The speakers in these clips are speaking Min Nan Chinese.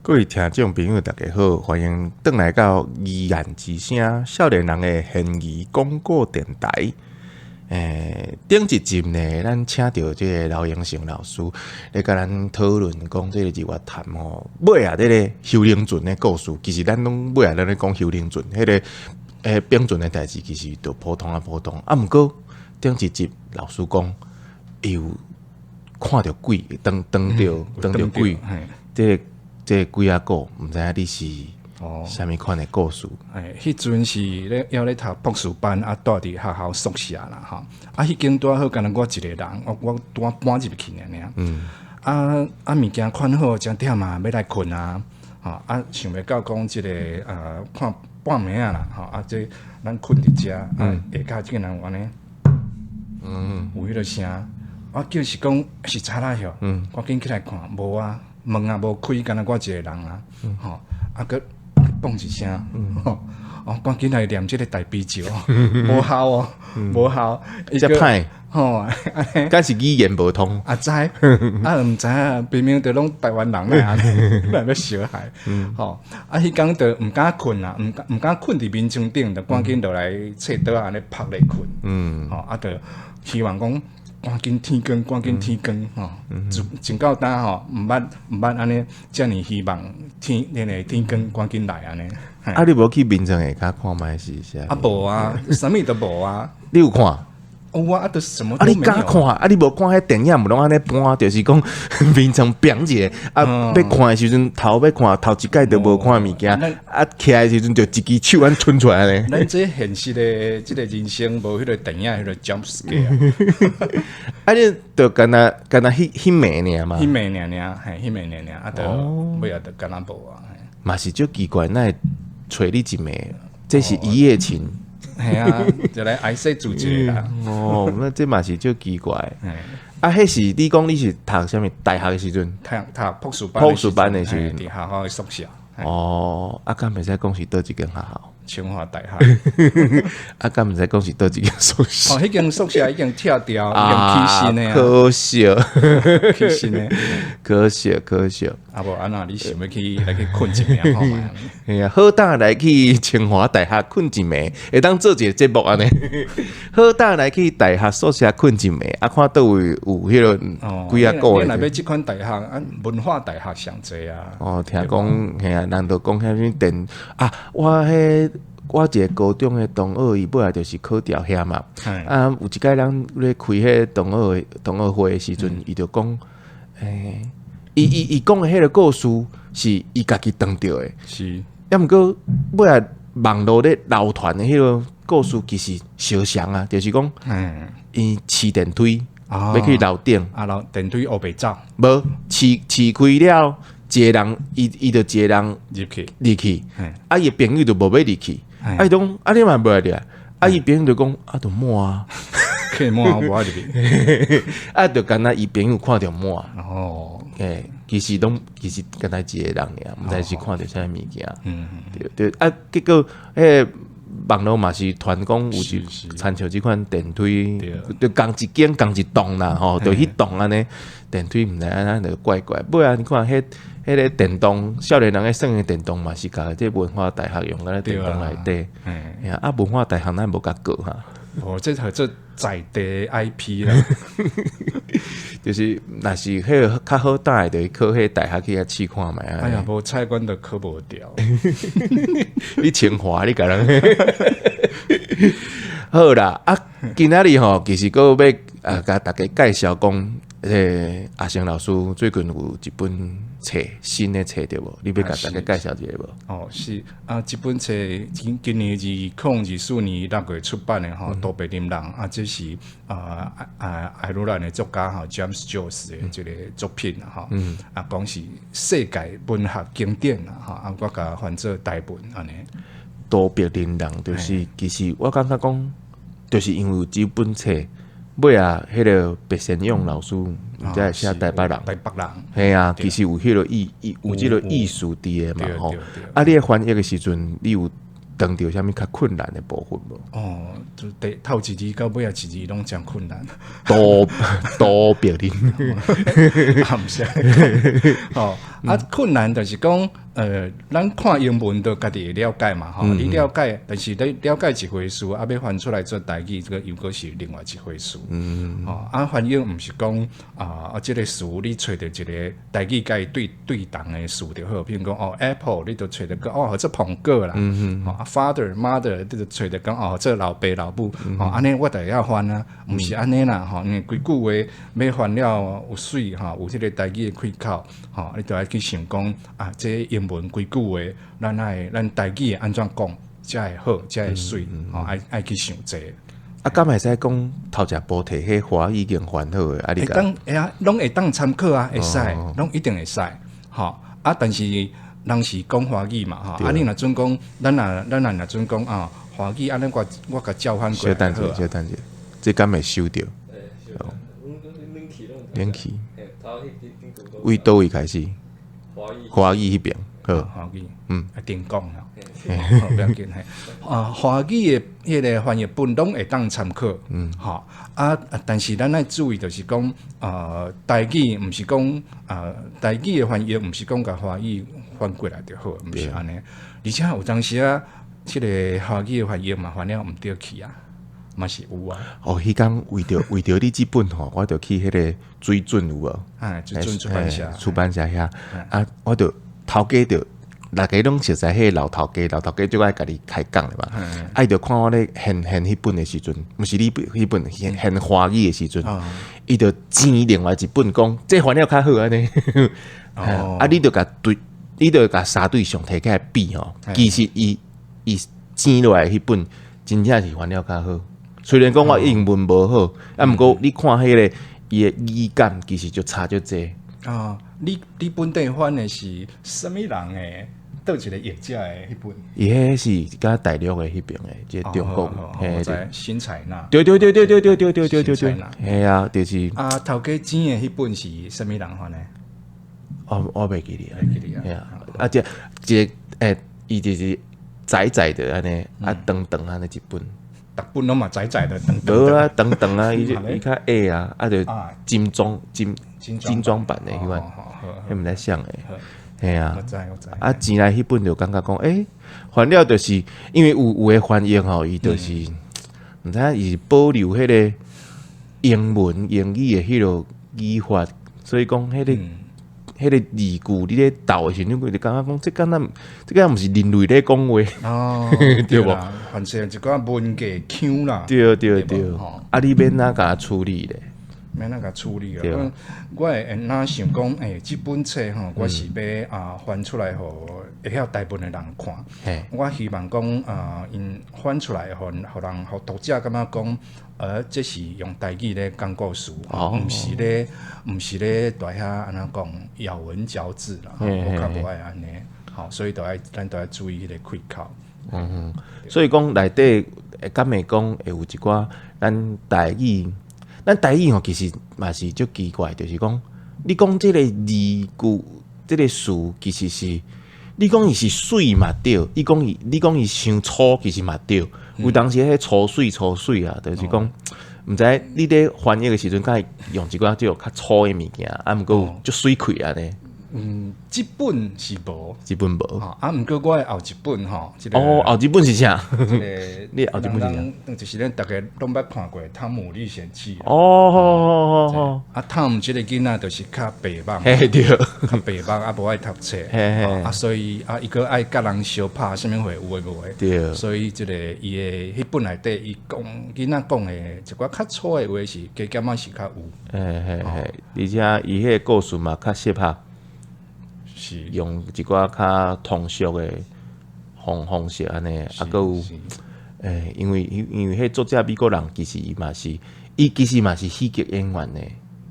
各位聽眾朋友，大家好，歡迎轉來到議案之聲，少年人的懸疑廣播電台。頂一集呢，咱請著這个劉英成老師來共咱討論講這个日月潭吼，尾仔這个幽靈船的故事。其實咱攏尾仔咱咧講幽靈船，彼个冰船的代誌，其實就普通啊普通。啊，毋過頂一集老師講，伊有看著鬼，當著鬼，這個鬼仔故，毋知影你是啥物款的故事？欸，彼陣是咧猶咧讀博士班，啊，蹛佇學校宿舍啦，吼。啊，彼間拄好，干焦我一个人，我拄仔搬入去爾爾。啊啊，物件款好，誠忝啊，欲來睏啊，吼啊，想袂到講這个看半暝仔啦，吼啊，這咱睏佇遮，啊，下跤竟然有按呢，有彼个聲，我就是講是賊仔哟，趕緊起來看，無啊，門也無開，干焦我一个人啊，吼，啊，閣嘣一聲，吼，哦，趕緊來念這个大悲咒，無效哦，無效，遮歹，吼，敢是語言無通？啊知，啊毋知影，明明就攏台灣人來按呢，來欲相害，吼，啊，彼工就毋敢睏啊，毋敢睏佇眠床頂，就趕緊落來冊桌按呢曝咧睏，吼，啊，就希望講趕緊天光，趕緊天光，吼，就直到今吼，毋捌按呢遮爾希望天彼个天光趕緊來按呢。啊，你無去眠床下跤看覓是啥？啊，無啊，啥物都無啊。你有看？有啊，啊，就什麼啊，你敢看？啊，你無看彼電影，毋攏按呢搬，就是講眠床扁一个，啊，欲看的時陣，頭欲看，頭一擺就無看物件，啊，起來的時陣就一支手按伸出來咧。咱這現實的這个人生無彼个電影彼个 jump scare。啊，你就干焦彼暝爾嘛？彼暝爾爾，嘿，彼暝爾爾，啊，就尾仔就敢若無啊。嘛是足奇怪，哪會揣你一暝？這是一夜情。嘿啊，就來愛說自一个啦。哦，那這嘛是足奇怪。啊，彼是你講你是讀啥物大學的時陣？讀讀博士班。博士班的時陣。佇學校的宿舍。哦，啊，敢袂使講是佗一間學校？清華大學。啊，敢毋知講是佗一間宿舍？哦，彼間宿舍已經拆掉，已經起新的。可惜，起新的，可惜，可惜。啊無按怎，你想欲去來去睏一暝看覓？嘿啊，好膽來去清華大學睏一暝，會當做一个節目按呢。好膽來去大學宿舍睏一暝，啊，看佗位有彼个鬼仔故。你若欲這款大學，啊，文化大學上濟啊。哦，聽講，嘿啊，人就講遐物電啊，我彼我一个高中的同學，伊尾仔就是考調遐嘛。啊，有一擺咱咧開彼同學會的時陣，伊就講，欸，伊講的彼个故事是伊家己當著的。抑毋過尾仔網路咧流傳的彼个故事，其實相像啊，就是講，伊飼電梯欲去樓頂，啊，樓電梯烏白走，無飼開了，一个人，伊就一个人入去入去，啊，伊朋友就無欲入去。啊！伊講啊，你嘛無入來，啊！伊朋友就講啊，就滿啊，客滿無愛入去，啊，就干焦伊朋友看著滿。哦，欸，其實攏其實干焦一個人爾，毋知是看著啥物件。對對，啊，結果彼个網路嘛是傳講有一親像這款電梯，就仝一間仝一棟啦，吼，就彼棟按呢電梯毋知按怎就怪怪。尾仔你看彼彼个電動，少年人咧耍的電動嘛是共這文化大學用咧電動內底。啊，文化大學咱無共告哈？哦，這叫做在地 IP 啦。就是若是彼个較好膽的，就去考彼大學去遐試看覓啊。哎呀，無彩阮都考無著。你清華你共人。好啦，啊，今仔日吼，其實閣欲啊，共大家介紹講，阿成老師最近有一本冊，新的冊對無？你欲共大家介紹一下無？哦，是啊，這本冊今年2024年6月出版的吼，都柏林人啊，這是啊愛爾蘭的作家吼 James Joyce 的這个作品啊吼，啊講是世界文學經典啊吼，啊我共翻做台文按呢。都柏林人就是，其實我感覺講，就是因為有這本冊，尾仔，彼个白先勇老師，才會寫台北人。台北人。嘿啊，其實有彼个意意，有這个意思佇的嘛吼。啊，你咧翻譯的時陣，你有碰著啥物較困難的部分無？哦，就第頭一字到尾仔一字攏誠困難。多多別恁，啊，毋是，吼，啊，困難就是講，咱看英文都家己會了解嘛，吼，你了解，但是你了解一回事，啊，欲翻出來做台語，這個又閣是另外一回事。吼，啊，翻譯毋是講啊，這個詞你揣著一個台語共伊對對同的詞就好，譬如講哦，apple，你就揣著講哦，這蘋果啦，吼，啊，father mother，你就揣著講哦，這老爸老母，吼，按呢我就會曉翻啊，毋是按呢啦，吼，因為規句話欲翻了有媠吼，有彼個台語的開口，吼，你就愛去想講啊，這英文規句話，咱愛咱台語會按怎講才會好，才會媠，吼，愛愛去想這。啊，敢會使講頭一步提彼華語已經翻好的，啊，你會當會啊，攏會當參考啊，會使，攏一定會使，吼啊，但是人是講華語嘛，吼，啊，你若準講，咱若準講啊，華語按呢我我共照翻過小等者，來好啊。小等者，這敢會收著？冷氣，為佗位開始？華語彼邊，好，華語，啊，定講啊，好，無要緊嘿。啊，華語的彼個翻譯本攏會當參考，吼啊，但是咱愛注意，就是講，台語毋是講，啊，台語的翻譯毋是講共華語翻過來就好，毋是按呢。而且有當時啊，這個華語的翻譯嘛，翻了毋對去啊，嘛是有啊。哦，彼工為著你這本吼，我就去彼個水準有無？哎，水準出版社，出版社遐，啊，我就頭家就逐家攏熟似彼個老頭家，老頭家就愛共你開講的嘛。啊，伊就看我咧現現彼本的時陣，毋是你彼本現現華語的時陣，伊就薦另外一本講，這翻了較好按呢。啊，你就共對，你就共三對相提起來比吼，其實伊伊薦落來彼本真正是翻了較好。雖然講我英文無好，啊，毋過你看彼個伊的語感，其實就差足濟。啊，你你本底翻的是啥物人的？佗一個譯者的彼本？伊彼是佮大陸的彼邊的，這個中國，嘿，新采納。對對對對對對對對對對對，嘿啊，就是。啊，頭家薦的彼本是啥物人翻的？我袂記得啊，袂記得啊。嘿啊，啊，這這個欸，伊就是窄窄的按呢，啊，長長按呢一本。逐本攏嘛窄窄的，長長。無啊，長長啊，伊就伊較矮啊，啊就精裝精精裝版的彼款，彼毋知啥的。嘿啊，我知我知。啊，前來彼本就感覺講，欸，翻了就是因為有有的翻譯吼，伊就是，毋知影伊是保留彼個英文英語的彼個語法，所以講彼個彼個字句你咧鬥的時陣，你就感覺講，這敢若這敢毋是人類咧講話，哦，對無？反正一寡文藝腔啦，對對對，啊，你欲按怎共處理咧？欲按怎共處理啊？我會按怎想講？欸，這本冊吼，我是欲啊翻出來予會曉大部分的人看。我希望講啊，𪜶翻出來，予予人予讀者感覺講，這是用台語咧講故事，毋是咧，毋是咧佇遐按怎講咬文嚼字啦。我較無愛按呢，吼，所以都愛咱都愛注意彼個開口。嗯，所以講內底敢會講會有一寡咱台語。咱台語吼，其實嘛是足奇怪，就是講你講這個字句、這個詞，其實是你講伊是媠嘛對，伊講伊你講伊傷粗，其實嘛對。有當時彼粗媠粗媠啊，就是講毋知你咧翻譯的時陣，敢會用一寡這種較粗的物件，啊，毋過足媠氣按呢。嗯，這本是無，這本無。啊，毋過我的後一本吼，這個哦，後一本是啥？這個你後一本是啥？就是咱逐家攏捌看過《湯姆歷險記》。哦，好好好。啊，湯姆這個囡仔就是較白目，嘿對，較白目啊，無愛讀冊，啊，所以啊，伊閣愛佮人相拍，啥物貨有的無的，所以這個伊的彼本內底，伊講囡仔講的一寡較粗的話是加減仔是較有。嘿嘿嘿，而且伊彼個故事嘛較適合。是用一寡較通俗的方方式按呢，啊，閣有，欸，因為因為彼作者美國人，其實伊嘛是，伊其實嘛是戲劇演員呢。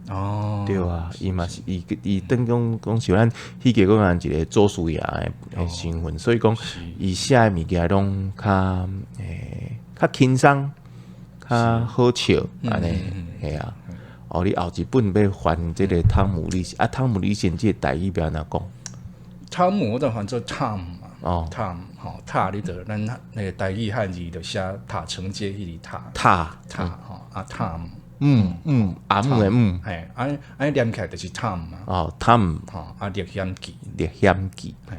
哦，對啊，伊嘛是伊伊等講講像咱戲劇演員一個祖師爺的身份，所以講伊寫的物件攏較欸較輕鬆、較好笑按呢，嘿啊。哦，你後一本欲翻這個湯姆歷啊，湯姆歷險記的台語欲按怎講？湯姆我就翻做 Tom 嘛。探吼塔，你著咱那个台語漢字就寫塔城街彼个塔。塔。塔吼啊探。嗯，阿姆的姆。嘿，按按念起來就是探嘛。哦，探。吼啊歷險記。歷險記。嘿。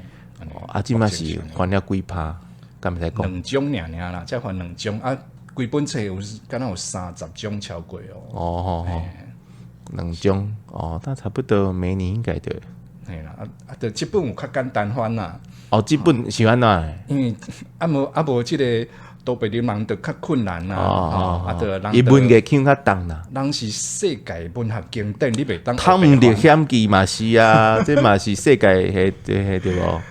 啊，這擺是翻了幾拍，敢會使講？兩種爾爾啦，才翻兩種啊，規本冊有敢若有30種超過哦。哦哦，兩種哦，那差不多每年應該對。嘿啦，啊啊，著這本有較簡單翻啦。哦，這本是按怎？因為啊無啊無這個都別流氓就較困難啦。哦，啊，著伊文藝腔較重啦。人是世界文學經典，你袂當。湯姆歷險記嘛是啊，這嘛是世界彼彼對無？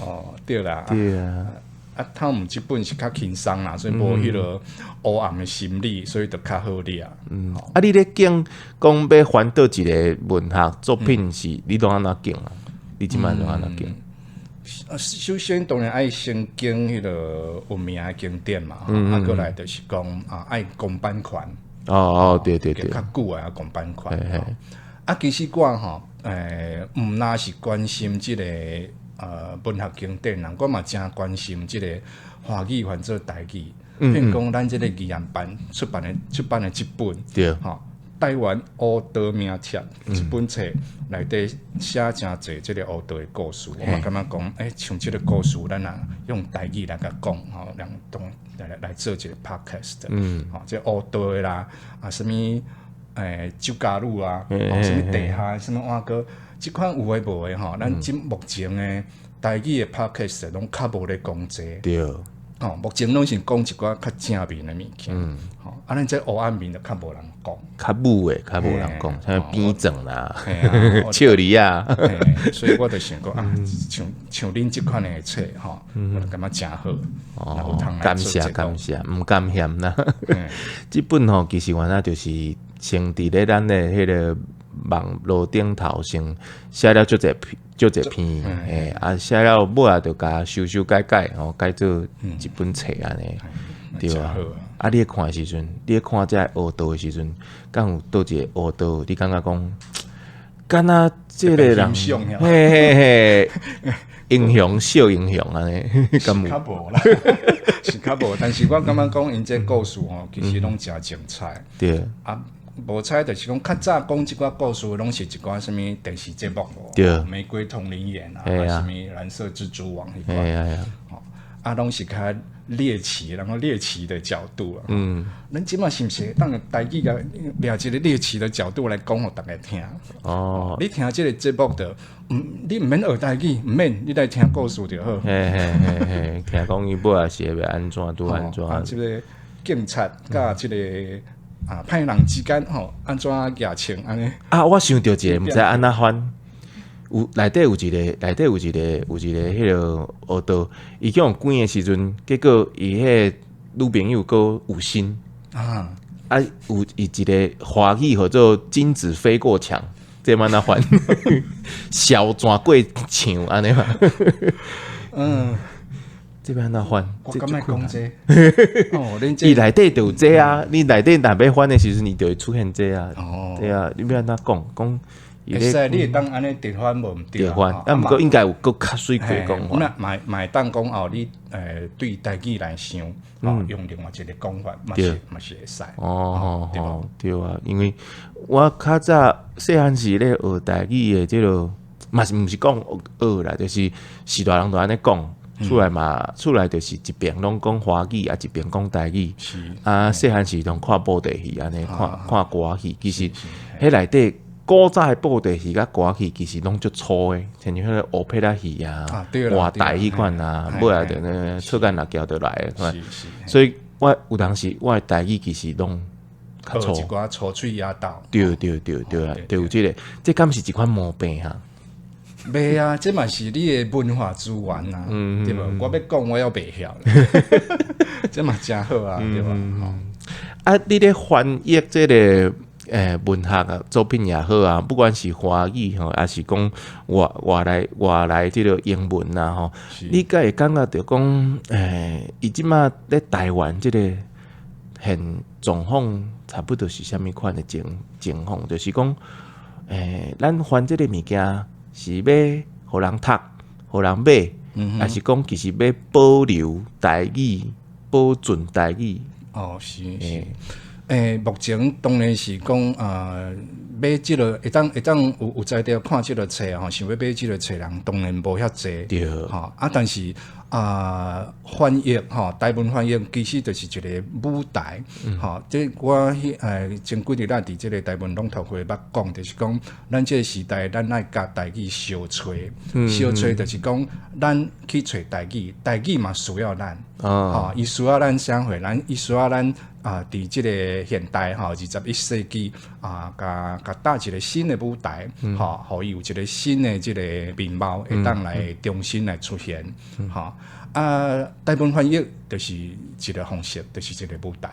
哦，對啦。對啊。啊，湯姆這本是較輕鬆啦，所以無彼個黑暗的心理，所以就較好掠。嗯，啊，你咧揀講欲翻佗一个文學作品是，你攏按怎揀啊？你這擺攏按怎揀？啊，首先當然愛先揀彼个有名的經典嘛，啊，閣來就是講啊，愛講版權。哦哦，對對對，較久的講版權。啊，其實我吼，毋若是關心這个文學經典人，我嘛誠關心這个華語翻做台語。譬如講，咱這个議案班出版的這本，吼，台灣烏道名帖這本冊內底寫誠濟這个烏道的故事，我嘛感覺講，欸，像這个故事，咱若用台語來共講，吼，人當來做一个 podcast，吼，這烏道的啦，啊，啥物酒家女啊，啥物地下，啥物碗糕，這款有的無的吼，咱這目前的台語的 podcast 攏較無咧講這個。吼，目前攏是講一寡較正面的物件。吼，啊，咱這黑暗面就較無人講。較母的較無人講，像邊種啦、笑梨啊。所以我就想講啊，像恁這款的冊吼，我就感覺誠好。哦，感謝感謝，毋甘嫌啦。這本吼，其實原來就是先佇咧咱的彼个網路頂頭先寫了足濟足濟篇，欸，啊寫了尾仔就共修修改改，吼，改做一本冊按呢，對啊。啊，你咧看的時陣，你咧看這個烏道的時陣，敢有佗一个烏道？你感覺講，敢若這个人，嘿嘿嘿，英雄惜英雄按呢，敢有？較無啦，是較無。但是我感覺講，𪜶這故事吼，其實攏誠精彩。啊，無彩就是講，較早講這寡故事，攏是一寡啥物電視節目無？玫瑰瞳鈴眼啊，啥物藍色蜘蛛網彼款。啊，攏是較獵奇，然後獵奇的角度啊。咱這馬是毋是當台語共掠一个獵奇的角度來講，予大家聽？哦。你聽這个節目就，你毋免學台語，毋免，你來聽故事就好。嘿嘿嘿嘿，聽講伊尾仔是欲按怎拄按怎。啊，這个警察佮這个啊，歹人之間吼，按怎舉槍按呢？啊，我想著一个，毋知按怎翻。有內底有一个，內底有一個，有一個彼个烏道，伊去予關的時陣，結果伊彼个女朋友閣有心啊，有伊一个華語號做金子飛過牆，這按怎翻？痟轉過牆按呢嘛？這欲按怎翻？我敢愛講這？哦，恁伊內底就有這啊！你內底若欲翻的時陣，伊就會出現這啊。對啊，你欲按怎講？講會使，你會當按呢直翻無毋對直翻，啊，毋過應該有閣較媠氣講法。那嘛嘛會當講哦，你對台語來想，哦，用另外一个講法，嘛是會使。哦哦，對啊，因為我較早細漢時咧學台語的這个，嘛是毋是講學啦，就是序大人都按呢講。厝內嘛，厝內就是一邊攏講華語，啊一邊講台語。啊，細漢時攏看布袋戲，按呢看看歌仔戲。其實彼內底古早的布袋戲佮歌仔戲，其實攏足粗的，親像彼个烏皮仔戲啊、活台彼款啊，尾仔就呢出間六橋就來了。所以我有當時我的台語其實攏較粗。一寡粗喙野斗。對對對對啊，對有這个，這敢是一款毛病哈？袂啊，這嘛是你的文化資源啊，對無？我欲講我猶袂曉，這嘛誠好啊，對無？啊，你咧翻譯這个文學啊作品也好啊，不管是華語吼，抑是講外來這个英文啊吼，你敢會感覺著講，伊這馬咧台灣這个現狀況，差不多是啥物款的情況？就是講，咱翻這个物件是欲予人讀，予人買，抑是講其實欲保留台語、保存台語？哦，是是。目前當然是講買這个會當有才調看這个冊吼，想欲買這个冊人當然無遐濟，吼啊，但是啊，翻譯吼，台文翻譯其實就是一个舞台，吼，這我彼前幾日仔佇這个台文朗讀會捌講，就是講咱這个時代，咱愛共台語相揣，相揣就是講咱去揣台語，台語嘛需要咱，吼，伊需要咱啥貨，伊需要咱啊，佇這个現代吼，21世紀啊，共搭一个新的舞台，吼，予伊有一个新的這个面貌，會當來重新來出現，吼。啊，台文翻譯就是一个方式，就是一个舞台。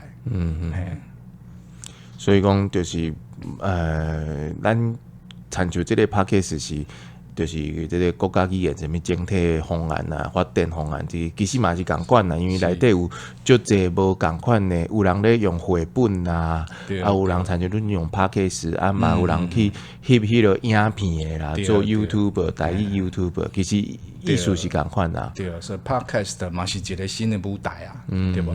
所以講就是咱親像這个 podcast 是，就是這个國家語言啥物整體方案啊、發展方案，這其實嘛是仝款啦，因為內底有足濟無仝款的，有人咧用繪本啊，啊有人親像恁用 podcast 啊，嘛有人去翕彼个影片的啦，做 YouTuber 台語 YouTuber，其實意思是仝款啦。對，所以 podcast 嘛是一个新的舞台啊，對無？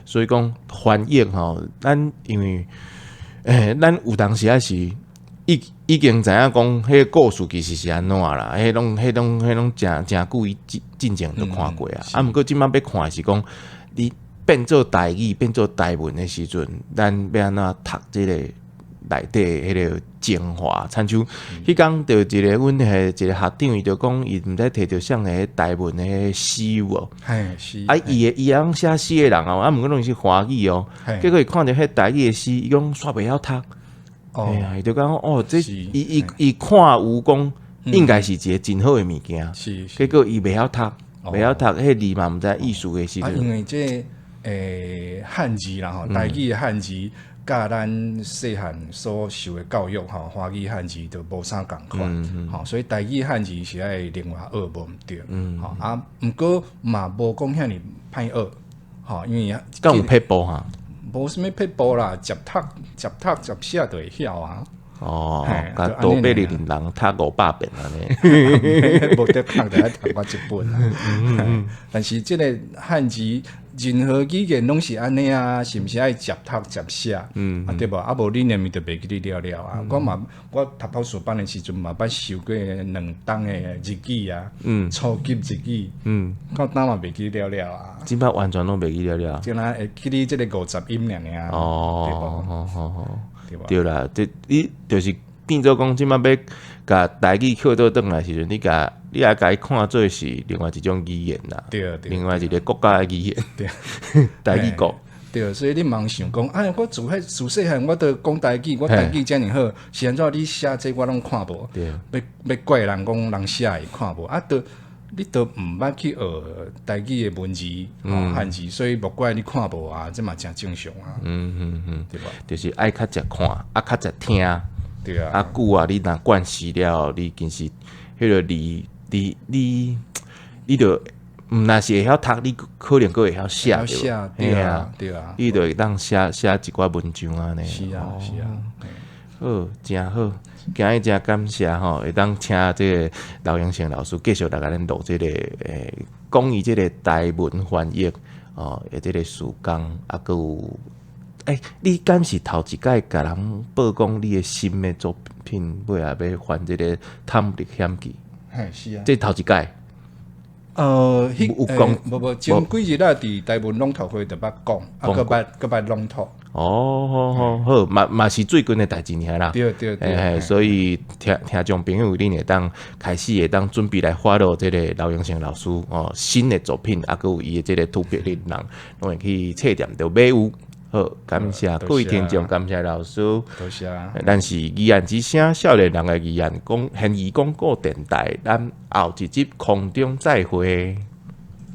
所以講翻譯吼，咱因為咱有當時仔是已經知影講，彼个故事其實是按怎啦，彼攏誠誠久以進前就看過啊。啊，毋過這擺欲看是講，你變做台語、變做台文的時陣，咱欲按怎讀這个內底彼个精華？親像彼工著一个阮彼一个學長，伊就講伊毋知摕著啥个台文的詩有無？嘿，是。啊，伊會曉寫詩的人哦，啊，毋過攏是華語哦，結果伊看著彼台語的詩，伊講煞袂曉讀。哎呀，伊就講哦，這伊伊伊看有講應該是一个真好的物件，結果伊袂曉讀，袂曉讀，彼字嘛毋知意思的時陣。因為這漢字啦吼，台語的漢字，佮咱細漢所受的教育吼，華語漢字都無啥仝款，吼，所以台語漢字是愛另外學無毋對，吼啊，毋過嘛無講遐爾歹學，吼，因為敢有撇步哈？無啥物撇步啦，捷讀捷讀捷寫就會曉啊。哦，共多貝利人讀500遍按呢，無得讀就愛讀我一本啊。但是這个漢字任何語言攏是按呢啊，是毋是愛捷讀捷寫？啊對無？啊無你連咪就袂記得了了啊。我嘛，我讀博士班的時陣嘛，捌修過2冬的日語啊，初級日語，到今嘛袂記得了了啊。這擺完全攏袂記了了。就若會記得這个50音爾爾。哦，好好好，對啦，這你就是變做講，這擺欲共台語扣倒轉來時陣，你愛共伊看做是另外一種語言啦，另外一个國家的語言，台語國。對，所以你毋通想講，哎，我自細漢我都講台語，我台語遮爾好，是按怎你寫這我攏看無？欲怪人講人寫的看無？啊，都你都毋捌去學台語的文字、漢字，所以莫怪你看無啊，這嘛誠正常啊。對吧？就是愛較濟看，啊，較濟聽。對啊。啊久啊，你若慣勢了，你其實彼个字，你就毋若是會曉讀，你可能閣會曉寫。寫，對啊，對啊。你就會當寫寫一寡文章按呢。是啊，是啊。好，誠好，今日誠感謝吼，會當請這个劉榮成老師繼續來共咱錄這个講伊這个台文翻譯哦，的這个時間啊，閣有你敢是頭一擺共人報講你的新的作品尾仔欲翻這个《湯歷險記》？嘿，是啊。這頭一擺。彼有講無無，前幾日仔佇台文朗讀會就捌講，啊，閣捌朗讀。哦，好好好，嘛是最近的代誌爾啦。對對對。所以聽眾朋友，恁會當開始會當準備來 follow 這个劉榮成老師哦新的作品，啊，閣有伊的這个突破的人，攏會去冊店就買有。好，感謝各位聽眾，感謝老師。多謝。咱是議案之聲，少年人的議案廣現義廣播電台，咱後一集空中再會。